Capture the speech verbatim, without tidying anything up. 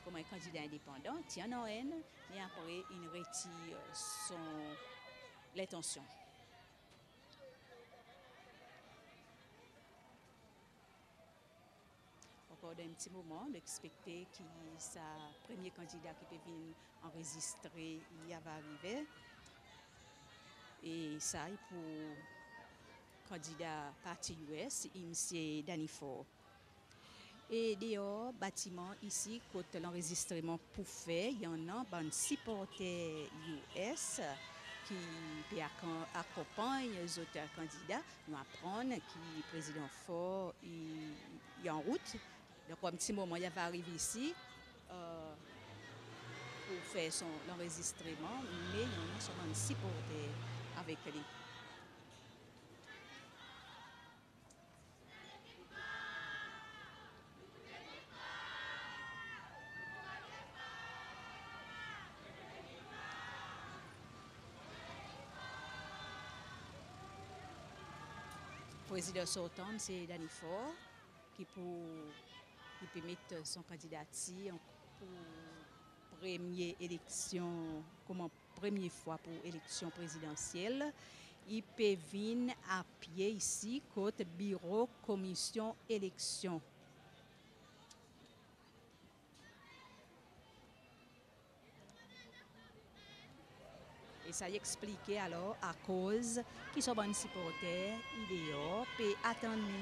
koman en kandida endepandan, ti annan enn, me apre in retir son lentansyon. Ankor dan en pti moman, nou ekspekte ki sa premye kandida ki pe vin anrezistre, i ava arive. E sa i pour kandida parti U S, i Msye Danny Faure. E deor batiman isi kot lanrezistreman pou fer, i annan bann siporter U S ki pe akan-, akonpanny zot kandida. Nou aprann ki Prezidan Faure i, i anrout. Donk, dan en pti moman, i ava ariv isi, e, pour fer son lanrezistreman, me i annan son bann siporter avek li. Prezidan sortan, Msye Danny Faure, ki pou, ki pe met son kandidatir pour premye eleksyon, koman premye fwa pour eleksyon prezidansyel, i pe vin apye isi kot biro Komisyon Eleksyon. E sa i eksplike alor akoz ki son bann siporter i deor pe atann li.